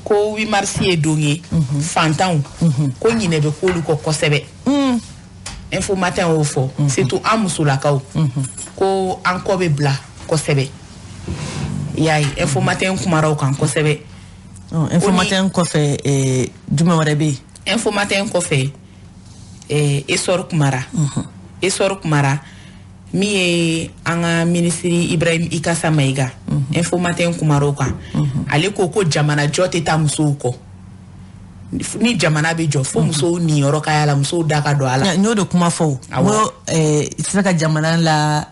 Ko 8 mars ye don ye fantanw ko ɲinɛ bɛ k'olu kɔ kosɛbɛ. Info Matin y'o fɔ, surtout an musolakaw, ko an kɔ bɛ bila kosɛbɛ. I y'a ye, Info Matin kumara o kan kosɛbɛ. Info Matin kɔfɛ, jumɛn wɛrɛ bɛ yen? Info Matin kɔfɛ, Essor kumara. Essor kumara, min ye an ka minisiri Ibrahim Ikasa Mayiga, Info Matin kumara o kan. Ale ko ko jamana jɔ tɛ taa musow kɔ. Ni jamana bɛ jɔ, fo musow niyɔrɔ ka y'a la, musow da ka don a la. N y'o de kuma fɔ o. Awɔ. N ko i tɛ se ka jamana la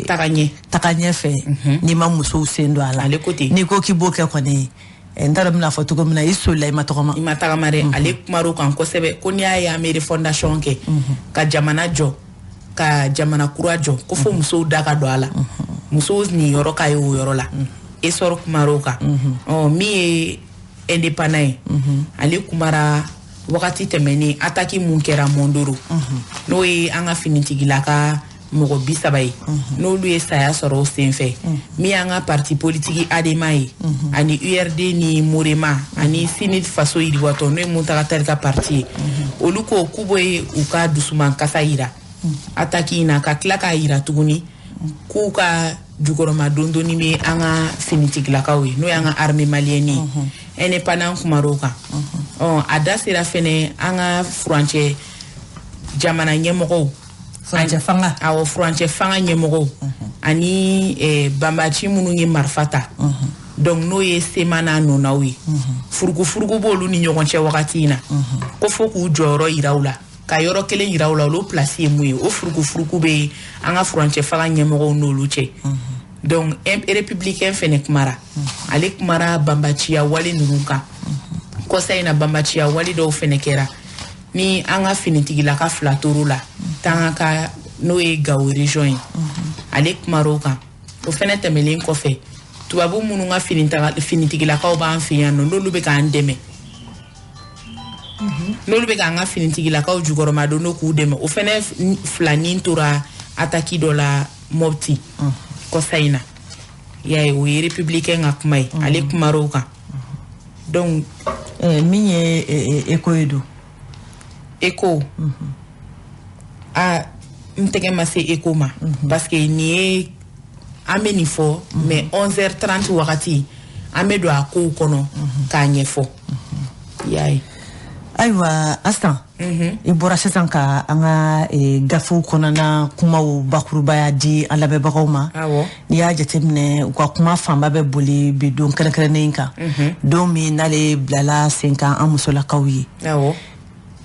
taga ɲɛ, taga ɲɛfɛ n'i ma musow sen don a la. Ale ko ten. N'i ko k'i b'o kɛ kɔni, n t'a dɔn n bɛna fɔ cogo min na, i solila, i ma tɔgɔma. I ma tagama dɛ. Ale kumar'o kan kosɛbɛ, ko n'i y'a ye an bɛ refondation kɛ ka jamana jɔ, ka jamana kura jɔ, ko fo musow da ka don a la, musow niyɔrɔ ka ye o yɔrɔ la. Essor kumar'o kan. Ɔ, min ye Indépendant ye, ale kumara wagati tɛmɛnen attaque mun kɛra Mondoro, n'o ye an ka finitigilaka mɔgɔ 30 ye, n'olu ye saya sɔrɔ o senfɛ. Min y'an ka parti politique ADEMA ye, ani URD ni MOREMA ani CNID Faso Yiriwatɔ, n'o ye Muntaga Tali ka parti ye, olu ko k'u bɛ u ka dusuman kasa yira attaque in na, ka tila k'a yira tuguni k'u ka jukɔrɔma dondonni bɛ an ka finitigilakaw ye, n'o y'an ka armée malienne ye. Indépendant kumar'o kan. Ɔ, a da sera fɛnɛ an ka furancɛ jamana ɲɛmɔgɔw. Furancɛ fanga. Awɔ, furancɛ fanga ɲɛmɔgɔw ani banbaci minnu ye marifa ta, donc n'o ye CMA n'a nɔnaw ye, furugufurugu b'olu ni ɲɔgɔn cɛ wagati in na, ko fo k'u jɔyɔrɔ yira u la, ka yɔrɔ kelen yira u la, olu place ye mun ye. O furugufurugu bɛ an ka furancɛ fanga ɲɛmɔgɔw n'olu cɛ. Donc Républicain fɛnɛ kumara. Ale kumara banbaciya wale ninnu kan. Kɔsa in na, banbaciya wale dɔw fɛnɛ kɛra ni an ka finitigilaka fila tor'o la tanga ka, n'o ye Gawo région ye. Ale kumar'o kan. O fɛnɛ tɛmɛlen kɔfɛ, tubabu minnu ka finitigilakaw b'an fɛ yan nɔ, n'olu bɛ k'an dɛmɛ, n'olu bɛ k'an ka finitigilakaw jukɔrɔma don, n'o k'u dɛmɛ, o fɛnɛ fila nin tora attaque dɔ la Mopti kɔsa in na. I y'a ye, o ye Républicain ka kuma ye. Ale kumar'o kan. Donc Min ye Écho ye don? Écho, a n tɛgɛ ma se Écho ma, parce que nin ye an bɛ nin fɔ, mais 11h30 wagati an bɛ don a kow kɔnɔ k'a ɲɛfɔ. I y'a ye. Ayiwa Astan, i bɔra sisan ka an ka gafew kɔnɔna kumaw bakurubaya di an lamɛnbagaw ma. N'i y'a jateminɛ, u ka kuma fanba bɛ boli bi don kɛrɛnkɛrɛnnen kan, don min n'ale bilala sen kan an musolakaw ye.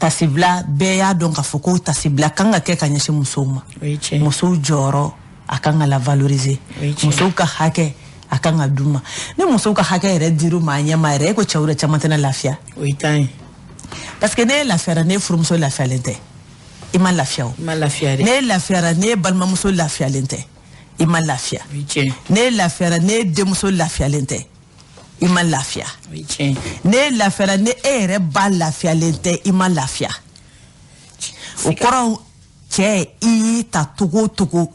Tasibila, bɛɛ y'a dɔn k'a fɔ ko tasibila kan ka kɛ ka ɲɛsin musow ma. O ye tiɲɛ ye. Musow jɔyɔrɔ, a kan ka la valoriser. O ye tiɲɛ ye. Musow ka hakɛ, a kan ka d'u ma. Ni musow ka hakɛ yɛrɛ dir'u ma a ɲɛ ma yɛrɛ, e ko cɛw yɛrɛ caman tɛna lafiya. O ye tan ye. Parce que ne lafiyara, ne furumuso lafiyalen tɛ, i ma lafiya o. I ma lafiya dɛ. Ne lafiyara, ne balimamuso lafiyalen tɛ, i ma lafiya. O ye tiɲɛ ye. Ne lafiyara, ne denmuso lafiyalen tɛ, i ma lafiya. O ye tiɲɛ ye. Ne lafiyara, ne e yɛrɛ ba lafiyalen tɛ, i ma lafiya. O kɔrɔ, cɛ, i y'i ta togo o togo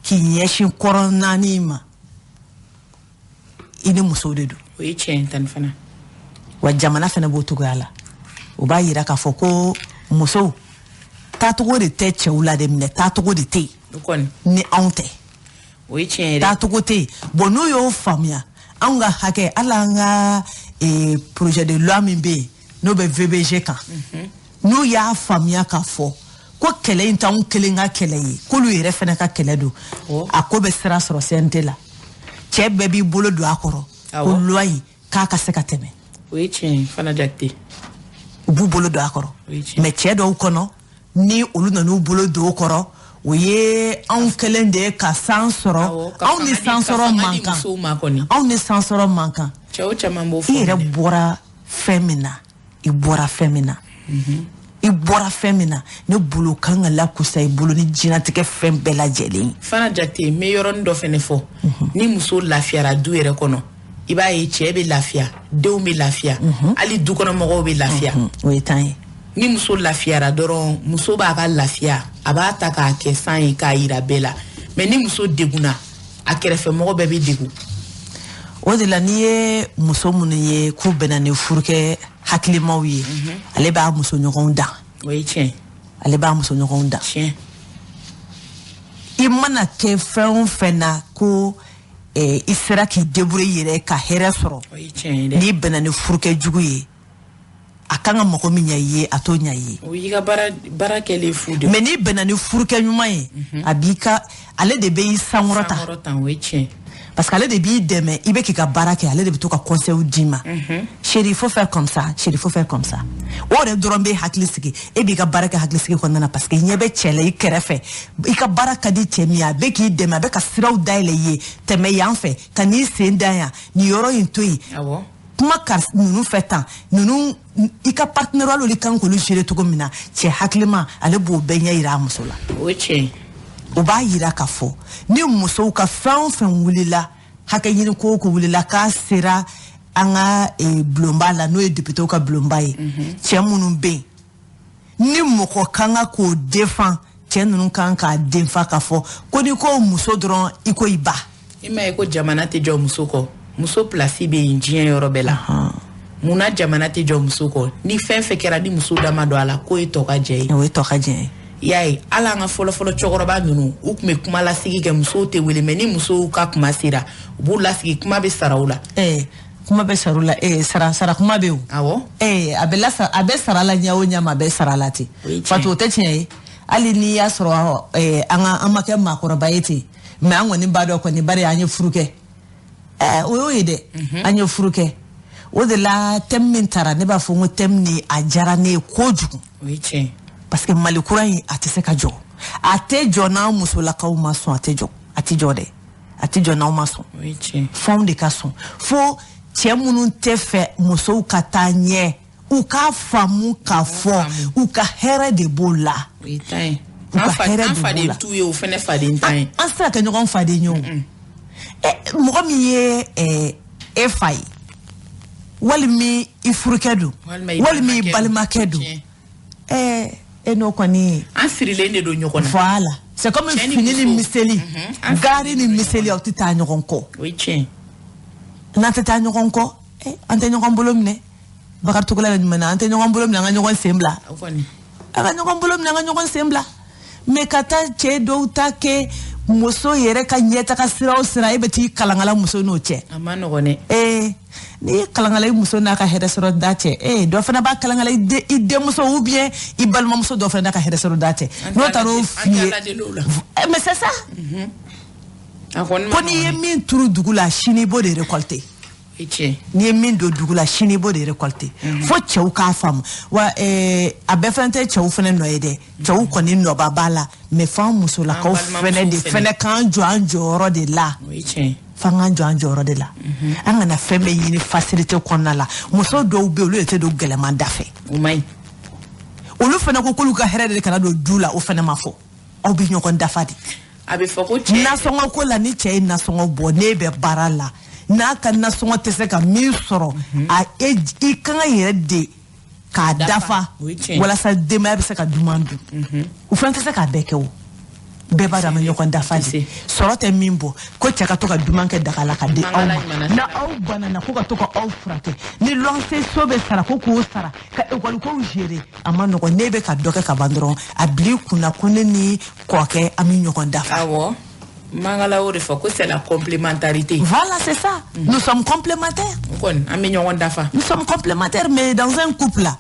k'i ɲɛsin kɔrɔ naani ma, i ni musow de don. O ye tiɲɛ ye tani fana. Wa jamana fana b'o cogoya la. O b'a yira k'a fɔ ko musow taacogo de tɛ cɛw la dɛ, minɛ taacogo de tɛ yen. O kɔni. Ni anw tɛ. O ye tiɲɛ ye dɛ. Taacogo tɛ yen. Bon, n'u y'o faamuya, anw ka hakɛ, hali an ka projet de loi min bɛ yen, n'o bɛ VBG kan, n'u y'a faamuya k'a fɔ ko kɛlɛ in t'anw kelen ka kɛlɛ ye, k'olu yɛrɛ fana ka kɛlɛ don, a ko bɛ sira sɔrɔ CNT la, cɛ bɛɛ b'i bolo don a kɔrɔ ko loi in k'a ka se ka tɛmɛ. O ye tiɲɛ ye fana, Jakite. U b'u bolo don a kɔrɔ. O ye tiɲɛ. Mais cɛ dɔw kɔnɔ, ni olu nan'u bolo don o kɔrɔ, o ye anw kɛlen de ye ka san sɔrɔ. Ka Anw ni fanga di- san ka sɔrɔ fanga man di kan. musow ma kɔni. Anw ni san sɔrɔ man kan. Cɛw caman b'o I fɔ. yɛrɛ bɔra fɛn min na, i bɔra fɛn min na, i bɔra fɛn min na, ne bolo kan ka lakusa i bolo ni diɲɛlatigɛ fɛn bɛɛ lajɛlen ye. Fana Jakite, n bɛ yɔrɔnin dɔ fɛnɛ fɔ. Ni muso lafiyara du yɛrɛ kɔnɔ, i b'a ye cɛ bɛ lafiya, denw bɛ lafiya, hali du kɔnɔ mɔgɔw bɛ lafiya. O ye tan ye. Ni muso lafiyara dɔrɔn, muso b'a ka lafiya, a b'a ta k'a kɛ san ye k'a yira bɛɛ la. Mais ni muso degunna, a kɛrɛfɛ mɔgɔ bɛɛ bɛ degun. O de la n'i ye muso minnu ye k'u bɛnna ni furukɛ hakilimaw ye, ale b'a muso ɲɔgɔnw dan. O ye tiɲɛ. Ale b'a muso ɲɔgɔnw dan. Tiɲɛ. I mana kɛ fɛn o fɛn na ko i sera k'i débrouiller i yɛrɛ ka hɛrɛ sɔrɔ, O ye tiɲɛ ye dɛ. n'i bɛnna ni furukɛ jugu ye, a kan ka mɔgɔ min ɲɛ i ye, a t'o ɲɛ i ye. O y'i ka baara kɛlen fu de. Mais n'i bɛnna ni furukɛ ɲuman ye, a b'i ka, ale de bɛ i sankɔrɔta. Sankɔrɔta, o ye tiɲɛ. Parce que ale de b'i dɛmɛ, i bɛ k'i ka baara kɛ, ale de bɛ to ka conseil d'i ma. Chérie, il faut faire comme ça, chérie, il faut faire comme ça. O yɛrɛ dɔrɔn bɛ hakili sigi, e b'i ka baara kɛ hakili sigi kɔnɔna na, parce que ɲɛ bɛ cɛ la i kɛrɛfɛ. I ka baara ka di cɛ min ye, a bɛ k'i dɛmɛ, a bɛ ka siraw dayɛlɛ i ye, tɛmɛ yan fɛ, ka n'i sen da yan, nin yɔrɔ in to yen. Awɔ. Kuma karisa ninnu fɛ tan, ninnu i ka partenaire hali olu kan k'olu gérer cogo min na, cɛ hakilima ale b'o bɛɛ ɲɛ yira a muso la. O ye tiɲɛ ye. O b'a yira k'a fɔ ni musow ka fɛn o fɛn wulila, hakɛ ɲini ko o ko wulila, k'a sera an ka bulonba la, n'o ye députéw ka bulonba ye, cɛ minnu bɛ yen ni mɔgɔ kan ka k'o défend, cɛ ninnu kan k'a défend k'a fɔ ko n'i ko muso dɔrɔn, i ko i ba. I m'a ye ko jamana tɛ jɔ muso kɔ, muso place bɛ yen diɲɛ yɔrɔ bɛɛ la. Munna jamana tɛ jɔ muso kɔ? Ni fɛn fɛn kɛra ni muso da ma don a la, k'o ye tɔ ka jɛ ye. O ye tɔ ka jɛ ye. I y'a ye, hali an ka fɔlɔfɔlɔ cɛkɔrɔba ninnu, u tun bɛ kuma lasigi kɛ, musow tɛ wele, mais ni musow ka kuma sera, u b'u lasigi, kuma bɛ sara u la. Kuma bɛ sara u la, sara kuma bɛ yen o. Awɔ. A bɛ lasa, a bɛ sara la ɲɛ o ɲɛ ma, a bɛ sara la ten. O ye tiɲɛ. Fatu, o tɛ tiɲɛ ye. Hali n'i y'a sɔrɔ an ka, an ma kɛ maakɔrɔba ye ten, mais an kɔni b'a dɔn kɔni, bari an ye furu kɛ. O y'o ye dɛ. An ye furu kɛ. O de la thème min taara, ne b'a fɔ n ko thème nin a diyara ne ye kojugu. O ye tiɲɛ. Parce que Mali kura in, a tɛ se ka jɔ. A tɛ jɔ n'an musolakaw ma sɔn, a tɛ jɔ. A tɛ jɔ dɛ. A tɛ jɔ n'aw ma sɔn. O ye tiɲɛ. Fɛnw de ka sɔn. Fo cɛ minnu tɛ fɛ musow ka taa ɲɛ, u k'a faamu k'a fɔ, u ka hɛrɛ de b'o la. O ye tan ye. U ka An fa hɛrɛ an de b'o faden la. t'u ye, o fɛnɛ faden t'an ye. An tɛ se ka kɛ ɲɔgɔn faden ye o. Mɔgɔ min ye e fa ye, walima i furukɛ don, Walima i walima i balimakɛ balimakɛ don. Tiɲɛ. E n'o kɔni. An sirilen de don ɲɔgɔn na. Voilà. C'est comme Cɛ ni fini ni muso. miseli. An Gari ni miseli, aw tɛ taa ɲɔgɔn kɔ. O ye tiɲɛ. N'an tɛ taa ɲɔgɔn kɔ, an tɛ ɲɔgɔn bolo minɛ. Bakari Togola yɛrɛ ɲuman na, an tɛ ɲɔgɔn bolo minɛ, an ka ɲɔgɔn sen bila. O kɔni. An ka ɲɔgɔn bolo minɛ, an ka ɲɔgɔn sen bila. Mais ka taa cɛ dɔw ta kɛ muso yɛrɛ ka ɲɛtaga sira o sira, e bɛ t'i kalankala muso n'o cɛ. A ma nɔgɔn dɛ. N'i ye kalankala i muso n'a ka hɛrɛ sɔrɔ da cɛ, dɔ fana b'a kalankala i denmuso ou bien i balimamuso dɔ fana n'a ka hɛrɛ sɔrɔ da cɛ. An N'o tɛ taara o Ala f'i ye. an tɛ Ala deli o la. Mais c'est ça. A kɔni ma Ko n'i ye nɔgɔn dɛ. min turu dugu la, sini i b'o de récolter. O ye tiɲɛ. N'i ye min don dugu la, sini i b'o de récolter. Fo cɛw k'a faamu. Wa a bɛɛ fana tɛ cɛw fana nɔ ye dɛ. Cɛw kɔni nɔba b'a la, mais f'an musolakaw An fana de balimamusow fana k'an jɔ an jɔyɔrɔ de la. O ye tiɲɛ. F'an k'an jɔ an jɔyɔrɔ de la. An kana fɛn bɛɛ ɲini facilité kɔnɔna la. Muso dɔw bɛ yen, olu yɛrɛ tɛ don gɛlɛman da fɛ. O man ɲi. Olu fana ko k'olu ka hɛrɛ de kana don du la, o fana ma fɔ. Aw bɛ ɲɔgɔn dafa de. A bɛ fɔ ko cɛ. Nasɔngɔ ko la, ni cɛ ye nasɔngɔ bɔ, n'e bɛ baara la, n'a ka nasɔngɔ tɛ se ka min sɔrɔ, a e i kan ka yɛrɛ de k'a Dafa. dafa O ye tiɲɛ. walasa denbaya bɛ se ka duman dun. U fana tɛ se k'a bɛɛ kɛ o. Bɛɛ b'a dɔn an bɛ ɲɔgɔn dafa de. Se. Sɔrɔ tɛ min bɔ, ko cɛ ka to ka duman kɛ daga la ka di aw ma. Mankala ɲuman na. Na aw banana ko ka to ka aw furakɛ. Ni luwanse so bɛ sara, ko k'o sara, ka ekɔli kow gérer, a ma nɔgɔn. N'e bɛ ka dɔ kɛ ka ban dɔrɔn, a bil'i kunna ko ne ni kɔkɛ an bɛ ɲɔgɔn dafa. Awɔ. Mankala y'o de fɔ ko c'est la complémentarité. Voilà, c'est ça. Nous sommes complémentaires. O kɔni, an bɛ ɲɔgɔn dafa. Nous sommes complémentaires, mais dans un couple là,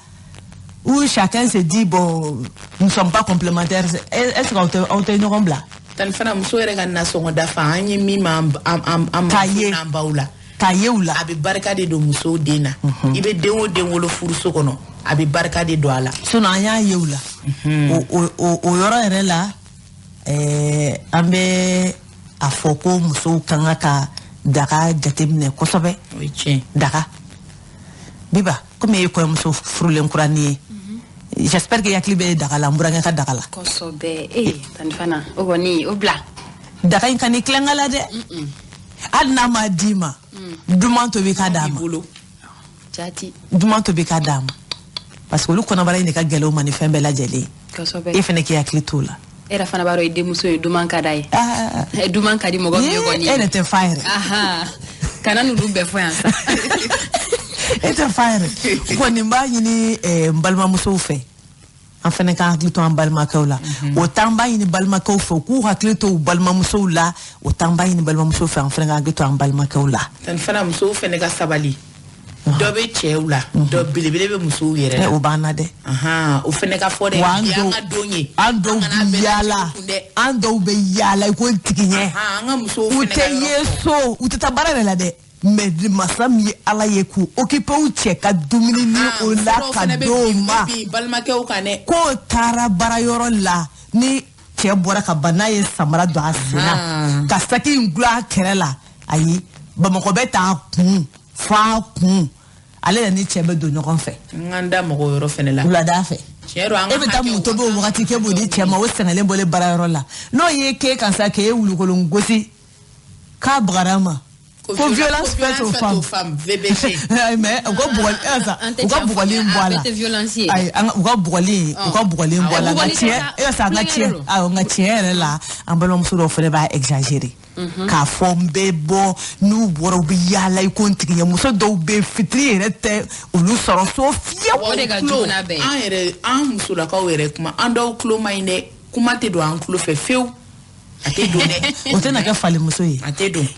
où chacun se dit, bon, nous ne sommes pas complémentaires, est-ce qu'on te ɲɔgɔn bila? Tani fana, muso yɛrɛ ka nasɔngɔ dafa, an ye min ma an K'a ye. n'an baw la. K'a ye u la. A bɛ barika de don musow den na. I bɛ den o den wolo furuso kɔnɔ, a bɛ barika de don a la. Sinon, an y'a ye u la. O yɔrɔ yɛrɛ la, an bɛ a fɔ ko musow kan ka daga jateminɛ kosɛbɛ. O ye tiɲɛ. Daga. Biba, komi e ye kɔɲɔmuso furulen kuranin ye, j'espère que i hakili bɛ daga la, n burankɛ ka daga la. Kosɛbɛ. Tani fana, o kɔni, o bila. Daga in ka n'i tilankɛ la dɛ. Hali n'a ma d'i ma, duman tobi ka d'a I ma. bolo. Jati. Duman tobi ka d'a ma. Parce que olu kɔnɔbara in de ka gɛlɛn u ma ni fɛn bɛɛ lajɛlen ye. Kosɛbɛ. E fana k'i hakili t'o la. E yɛrɛ fana b'a dɔn i denmuso ye, duman ka d'a ye. Ah, Duman ka di mɔgɔ min ye kɔni. e yɛrɛ tɛ fa yɛrɛ. Aha. Kana n'olu bɛɛ fɔ yan sa. E tɛ fa yɛrɛ. Kɔni n b'a ɲini n balimamusow fɛ. An fana k'an hakili to an balimakɛw la. O t'an b'a ɲini balimakɛw fɛ u k'u hakili to u balimamusow la. O t'an b'a ɲini balimamusow fɛ an fana k'an hakili to an balimakɛw la. Tani fana musow fana ka sabali. Dɔ bɛ cɛw la, dɔ belebele bɛ musow yɛrɛ la. O b'an na dɛ. O fana ka fɔ dɛ. Bi an ka don ye. An dɔw bɛ yaala. An dɔw bɛ yaala i ko tigiɲɛ. An ka musow fana ka yɔrɔ. U tɛ ye so, u tɛ taa baara yɛrɛ la dɛ. Mais masa min ye Ala ye k'u occupé u cɛ ka dumuni ni o la ka d'o ma. Balimakɛw kan dɛ. K'o taara baarayɔrɔ la ni cɛ bɔra ka ban n'a ye samara don a sen na ka saki in gulon a kɛrɛ la, ayi Bamakɔ bɛ taa kun f'a kun. Ale yɛrɛ ni cɛ bɛ don ɲɔgɔn fɛ. N ka n da mɔgɔw yɔrɔ fɛnɛ la. Wulada fɛ. E bɛ taa mun tobi o wagati k'e b'o di cɛ ma, o sɛgɛnlen bɔlen baarayɔrɔ la. N'o ye k'e kan sa k'e wulukolon gosi k'a bagara ma. Ko violence faite aux femmes. VBG. Mais u ka bugɔli u ka bugɔli in bɔ a la. Ayi u ka bugɔli u ka bugɔli in bɔ a la. Nka tiɲɛ sa nka tiɲɛ awɔ nka tiɲɛ yɛrɛ la an balimamuso dɔw fana b'a exagérer. K'a fɔ n bɛ bɔ n'u bɔra u bɛ yaala i ko n tigi ɲɛ muso dɔw bɛ fitiri yɛrɛ tɛ olu sɔrɔ so fiyewu. O de ka jugu n'a bɛɛ ye. An yɛrɛ an musolakaw yɛrɛ kuma an dɔw tulo man ɲi dɛ, kuma tɛ don an tulo fɛ fiyewu. A tɛ don dɛ. O tɛna kɛ falimuso ye. A tɛ don.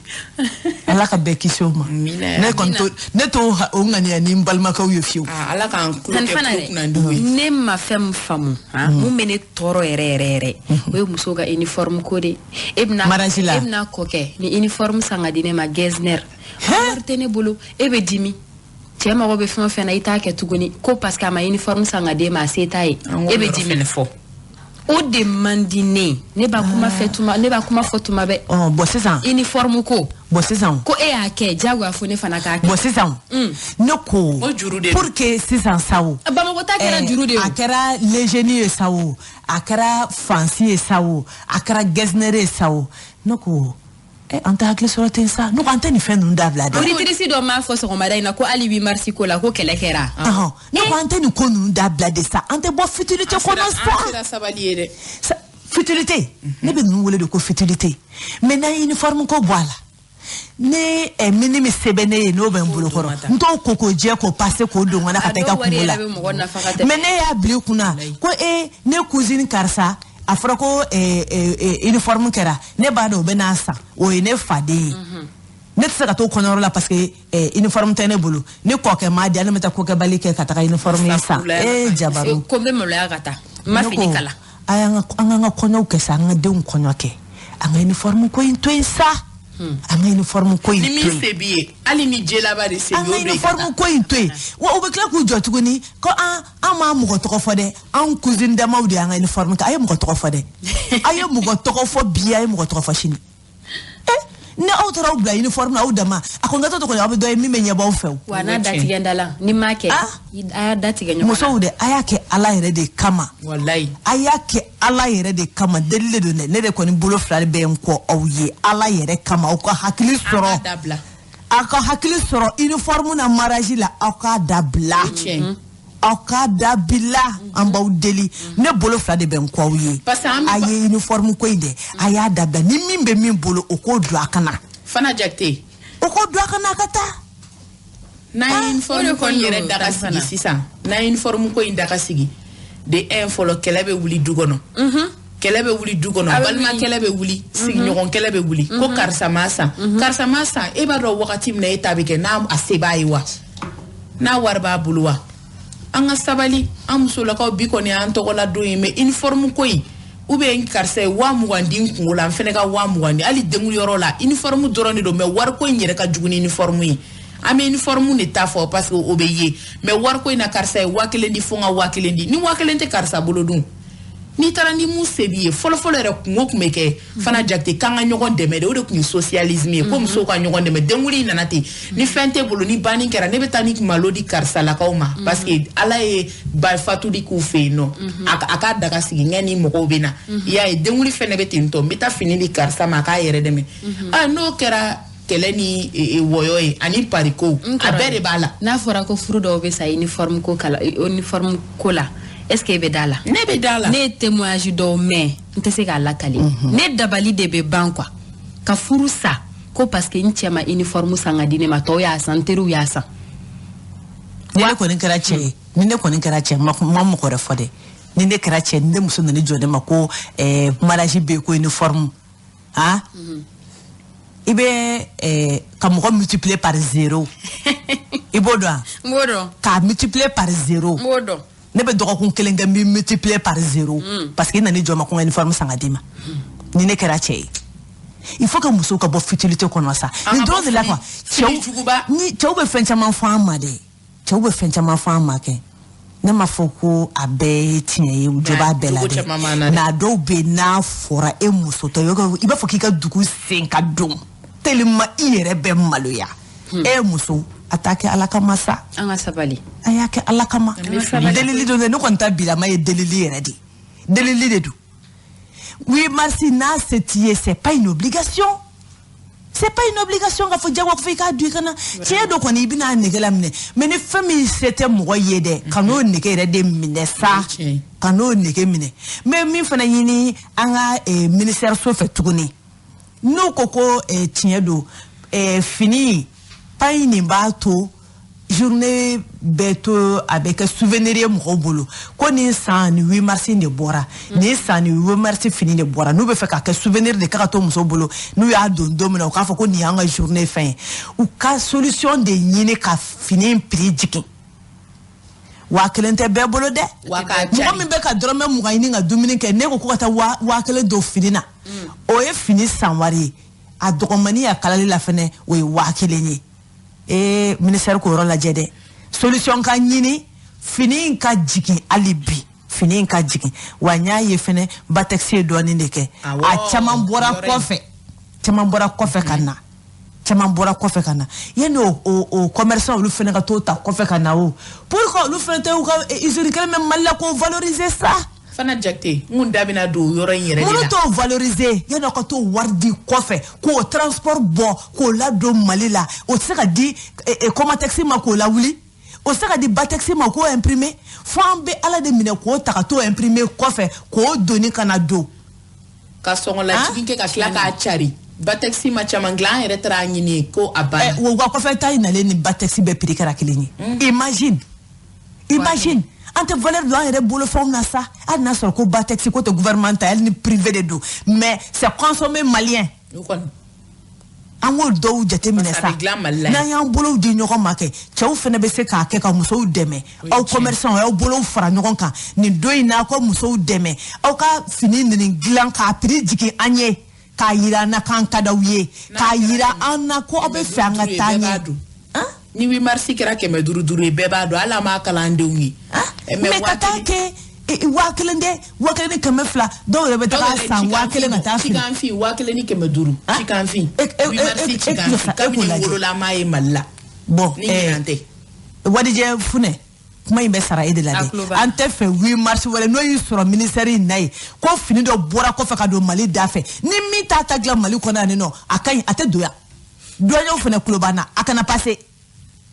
Ala ka bɛɛ kisi o ma. Ne kɔni to ne t'o o ŋaniya ni n balimakɛw ye fiyewu. Ala k'an tulo kɛ tulo kunnandiw ye. Ne ma fɛn min faamu, mun bɛ ne tɔɔrɔ yɛrɛ yɛrɛ yɛrɛ, o ye musow ka uniforme ko de. E bɛna mariage la. E bɛna kɔ kɛ ni uniforme san ka di ne ma Getzner. Wari tɛ ne bolo, e bɛ dimi. Cɛ mago bɛ fɛn o fɛn na i t'a kɛ tuguni ko parce que a ma uniforme san ka d'e ma a se t'a ye. E bɛ dimi. O de man di ne ye. Ne b'a kuma fɛ tuma ne b'a kuma fɔ tuma bɛɛ. Bon sisan. Uniforme ko. Bon sisan. Ko e y'a kɛ diyagoya fo ne fana k'a kɛ. Bon sisan. Ne ko. O juru de. Pour que sisan sa o. Bamakɔ ta kɛra juru de ye. A kɛra Legeni ye sa o, a kɛra Fansi ye sa o, a kɛra Getzner ye sa o. Ne ko an tɛ hakili sɔrɔ ten sa, ne ko an tɛ nin fɛn ninnu dabila dɛ. Auditrice dɔ m'a fɔ sɔgɔmada in na ko hali 8 mars ko la ko kɛlɛ kɛra. Ne ko an tɛ nin ko ninnu dabila de sa, an tɛ bɔ futilité kɔnɔ sa. An sera sabali ye dɛ. Futilité, ne bɛ ninnu wele de ko futilité. Mais n'an ye uniforme ko bɔ a la, ni mini min sɛbɛn ne ye n'o bɛ n bolo kɔrɔ, n t'o ko k'o jɛ k'o passer k'o don n ka taa i ka kungo la. Mais ne y'a bila i kunna ko ne cousine karisa. A fɔra ko uniforme kɛra ne b'a dɔn o bɛ n'a san o ye ne faden ye ne tɛ se ka t'o kɔɲɔyɔrɔ la parce que uniforme tɛ ne bolo ne kɔkɛ m'a di ne bɛ taa kokɛbali kɛ ka taga uniforme san jabaru ko n bɛ maloya ka taa n ma fini kala. An k'an ka kɔɲɔw kɛ sa, an ka denw kɔɲɔ kɛ, an ka uniforme ko in to yen sa. An ka uniforme ko in to yen. Ni min se b'i ye hali ni jelaba de se b'i ye o don i ka taa. An ka uniforme ko in to yen wa u bɛ tila k'u jɔ tuguni ko an m'a mɔgɔ tɔgɔ fɔ dɛ, an cousine damaw de y'an ka uniforme kɛ. A ye mɔgɔ tɔgɔ fɔ dɛ, a ye mɔgɔ tɔgɔ fɔ bi, a ye mɔgɔ tɔgɔ fɔ sini. Ni aw taara aw bila uniforme na aw dama a kɔni ka to kɔni aw bɛ dɔ ye min bɛ ɲɛbɔ aw fɛ o. Wa n'a datigɛ da la ni m'a kɛ a y'a datigɛ ɲɔgɔn na. Musow dɛ a y'a kɛ Ala yɛrɛ de kama. Walayi. A y'a kɛ Ala yɛrɛ de kama, deli de don dɛ, ne de kɔni bolo fila de bɛ n kɔ aw ye Ala yɛrɛ kama, aw ka hakili sɔrɔ. An k'a dabila. Aw ka hakili sɔrɔ uniforme na mariage la, aw k'a dabila. Aw k'a dabila, an b'aw deli, ne bolo fila de bɛ n kɔ aw ye. A ye uniforme ko in dɛ, a y'a dabila, ni min bɛ min bolo o k'o don a kana. Fana Jakite. O k'o don a kana a ka taa. N'an ye uniforme ko in yɛrɛ daga sigi sisan, n'an ye uniforme ko in daga sigi de un fɔlɔ kɛlɛ bɛ wuli du kɔnɔ. Kɛlɛ bɛ wuli du kɔnɔ, balima kɛlɛ bɛ wuli, sigiɲɔgɔn kɛlɛ bɛ wuli, ko karisa ma san, karisa ma san, e b'a dɔn wagati min na e ta bɛ kɛ n'a a se b'a ye wa, n'a wari b'a bolo wa. An ka sabali, an musolakaw bi kɔni y'an tɔgɔla don ye, mais uniforme ko in ou bien karisa ye 20,000 di n kungo la, n fɛnɛ ka 20,000 di hali denkuyɔrɔ la, uniforme dɔrɔn de don, mais wariko in yɛrɛ ka jugu ni uniforme ye. An bɛ uniforme de ta fɔ parce que o bɛ ye, mais wariko in na karisa ye 1,000 di fo n ka 1,000 di, ni 1,000 tɛ karisa bolo dun. N'i taara ni mun se b'i ye fɔlɔfɔlɔ yɛrɛ kungo tun bɛ kɛ Fana Jakite k'an ka ɲɔgɔn dɛmɛ de, o de tun ye socialisme ye, ko musow ka ɲɔgɔn dɛmɛ. Denkuli nana ten, ni fɛn tɛ bolo ni banni kɛra ne bɛ taa ni malo di karisalakaw ma parce que Ala ye ba fatuli k'u fɛ yen nɔ, a k'a daga sigi ŋɛ ni mɔgɔw bɛ na, i y'a ye denkuli fɛnɛ bɛ ten tɔ, n bɛ taa fini di karisa ma a k'a yɛrɛ dɛmɛ. N'o kɛra kɛlɛ ni wɔyɔ ye ani pariko a bɛɛ de b'a la. N'a fɔra ko furu dɔw bɛ sa uniforme ko kala uniforme ko la, est-ce que e bɛ da la? Ne bɛ da la. Ne ye témoignage dɔw mɛn, n tɛ se k'a lakale. Ne dabali de bɛ ban quoi, ka furu sa Ko parce que n cɛ ma uniforme san ka di ne ma, tɔw y'a san, n teriw y'a san. Ni ne kɔni kɛra cɛ ye, ni ne kɔni kɛra cɛ, ma mɔgɔ wɛrɛ fɔ dɛ. Ni ne kɛra cɛ, ni ne muso nana jɔ ne ma ko mariage bɛ yen, ko uniforme, han, i bɛ ka mɔgɔ multiplier par 0. I b'o dɔn wa? N b'o dɔn. K'a multiplier par 0. N b'o dɔn. Ne bɛ dɔgɔkun kelen kɛ, n bɛ multiplier par 0. Parce que i nana jɔ ma ko n ka uniforme san ka d'i ma. Ni ne kɛra cɛ ye. Il faut que musow ka bɔ futilité kɔnɔ sa. Nin dɔrɔn de la quoi. Cɛw bɛ fɛn caman fɔ an ma dɛ. Cɛw bɛ fɛn caman fɔ an ma kɛ. Ne m'a fɔ ko a bɛɛ ye tiɲɛ ye, jo b'a bɛɛ la dɛ. Mais a dɔw bɛ yen, n'a fɔra e muso tɔ ye, i b'a fɔ k'i ka dugu sen ka don. Tellement i yɛrɛ bɛ maloya. E muso, a t'a kɛ Ala kama sa. An ka sabali. A y'a kɛ Ala kama. Delili don dɛ, ne kɔni ta bilama ye delili yɛrɛ de. Delili de don. 8 mars n'a se t'i ye, c'est pas une obligation. C'est pas une obligation k'a fɔ jagoya fo i k'a dun i ka na. Tiɲɛ dɔ kɔni i bɛna nege laminɛ, mais ni fɛn min se tɛ mɔgɔ ye dɛ, ka n'o nege yɛrɛ de minɛ sa, ka n'o nege minɛ. N bɛ min fana ɲini an ka ministère so fɛ tuguni, n'u ko ko tiɲɛ don, fini pagne nin b'a to journée bɛɛ to a bɛ kɛ souvenir ye mɔgɔw bolo, ko nin san ni 8 mars de bɔra, nin san ni 8 mars fini de bɔra, n'u bɛ fɛ ka kɛ souvenir de ka to muso bolo, n'u y'a don don min na, u k'a fɔ ko nin y'an ka journée fɛn ye. U ka solution de ɲini ka fini prix jigin. 1000 tɛ bɛɛ bolo dɛ. Mɔgɔ min bɛ ka dɔrɔmɛ 20 ɲini ka dumuni kɛ, ne ko ko ka taa 1000 don fini na, o ye fini san wari ye. A dɔgɔmani a kalali la fɛnɛ, o ye 1000 ye. Ee, ministère k'o yɔrɔ lajɛ dɛ. Solution ka ɲini, fini ka jigin hali bi, fini ka jigin. Wa n y'a ye fɛnɛ, Batex ye dɔɔnin de kɛ. A caman bɔra kɔfɛ, caman bɔra kɔfɛ ka na, caman bɔra kɔfɛ ka na. Yanni o commerçant olu fɛnɛ ka t'o ta kɔfɛ ka na o, pourquoi olu fɛnɛ tɛ u ka usine kelen bɛ Mali la k'o valoriser sa? Fana Jakite, n kun da bɛna don o yɔrɔ in yɛrɛ de la. Minnu t'o valoriser, yanni aw ka t'o wari di kɔfɛ, k'o transport bɔ k'o ladon Mali la, o tɛ se ka di Comatex ma k'o lawuli, o tɛ se ka di Batex ma k'o imprimer. Fo an bɛ Ala de minɛ k'o ta ka t'o imprimer kɔfɛ k'o doni ka na don. Ka sɔngɔ lajigin kɛ ka tila k'a cari. Batex ma caman dilan, an yɛrɛ taara a ɲini ko a banna. O ka kɔfɛ ta in nalen ni Batex bɛɛ prix kɛra kelen ye. Imagine, imagine. An tɛ valeur don an yɛrɛ bolofɛnw na sa. Hali n'a sɔrɔ ko Batex ko tɛ gouvernement ta, hali ni privé de don, mais c'est consommé malien. An k'o dɔw jateminɛ sa. N'an y'an bolow di ɲɔgɔn ma kɛ, cɛw fana bɛ se k'a kɛ ka musow dɛmɛ. Aw commerçant, aw bolow fara ɲɔgɔn kan nin don in na, aw ka musow dɛmɛ, aw ka fini ninnu dilan k'a prix jigin an ye, k'a yira an na k'an ka d'aw ye, k'a yira an na ko aw bɛ fɛ an ka taa ɲɛ. Ni 8 mars kɛra 500 5 ye, bɛɛ b'a dɔn, hali an m'a kalan an denw ye. Mais ka taa kɛ 1000 dɛ, 1200, dɔw yɛrɛ bɛ taga san 1000 ka taa fili. Cikan fin 1500. Cikan fin. 8 mars cikan fin. Kabini n wolola an m'a ye Mali la. Bon, ni ɲinan tɛ. Wadijɛ Funɛ, kuma in bɛ sara e de la dɛ. An tɛ fɛ 8 mars wɛrɛ n'o y'i sɔrɔ ministère in na yen, ko fini dɔ bɔra kɔfɛ ka don Mali da fɛ, ni min t'a ta dilan Mali kɔnɔ yan nɔ, a ka ɲi, a tɛ don yan. Douaniers fana kulo b'an na, a kana passer.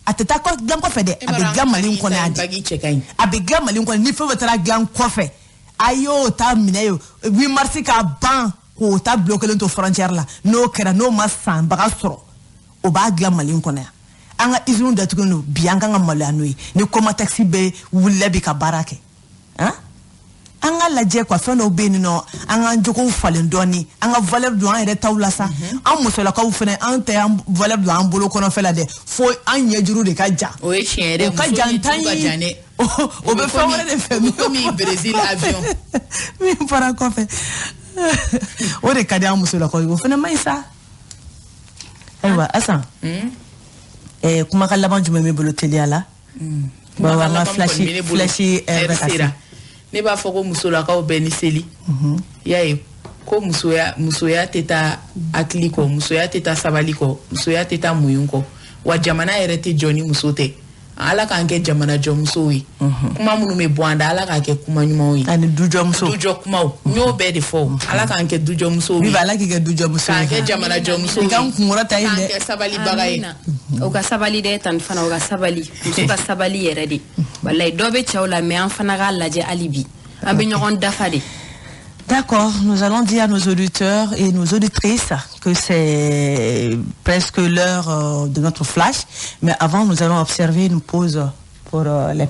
A tɛ taa dilan kɔfɛ dɛ, a bɛ dilan Mali kɔnɔ yan de. A bɛ dilan Mali kɔnɔ, ni fɛn fɛn taara dilan kɔfɛ, a y'o ta minɛ ye 8 mars ka ban k'o ta bulon kelen to frontière la. N'o kɛra, n'o ma sanbaga sɔrɔ, o b'a dilan Mali kɔnɔ yan. An ka usine datugulen don bi, an kan ka maloya n'o ye. Ni Comatex bɛ wulila bi ka baara kɛ, han, an ka lajɛ quoi. Fɛn dɔw bɛ yen nɔ, an k'an jogow falen dɔɔni, an ka valeur don an yɛrɛ taw la sa. An musolakaw fɛnɛ, an tɛ an valeur don an bolo kɔnɔfɛn la dɛ, fo an ɲɛjuru de ka jan. O ye tiɲɛ yɛrɛ, o ka jan tan ye, o bɛ fɛn wɛrɛ de fɛ. O bɛ komi Brésil avion. Min fɔra kɔfɛ, o de ka di an musolakaw ye, o fɛnɛ man ɲi sa. Ayiwa Asan, kumakan laban jumɛn b'i bolo teliya la? Bawo an ka flash bɛ ka se. Ne b'a fɔ ko musolakaw bɛɛ ni seli. I y'a ye ko musoya tɛ taa hakili kɔ, musoya tɛ taa sabali kɔ, musoya tɛ taa muɲu kɔ. Wa jamana yɛrɛ tɛ jɔ ni muso tɛ. Ala k'an kɛ jamana jɔmusow ye. Kuma minnu bɛ bɔ an da, Ala k'a kɛ kuma ɲumanw ye. Ani dujɔmuso. Dujɔ kumaw, n y'o bɛɛ de fɔ. Ala k'an kɛ dujɔmusow ye. Bibi, Ala k'i kɛ dujɔmuso ye. K'an kɛ jamana jɔmusow ye. I k'an kunkɔrɔta yen dɛ. K'an kɛ sabalibaga ye. O ka sabali dɛ, tani fana, o ka sabali. Muso ka sabali yɛrɛ de. Walayi, dɔ bɛ cɛw la, mais an fana k'a lajɛ hali bi. An bɛ ɲɔgɔn dafa de. D'accord, nous allons dire à nos auditeurs et nos auditrices que c'est presque l'heure de notre flash. Mais avant, nous allons observer une pause pour les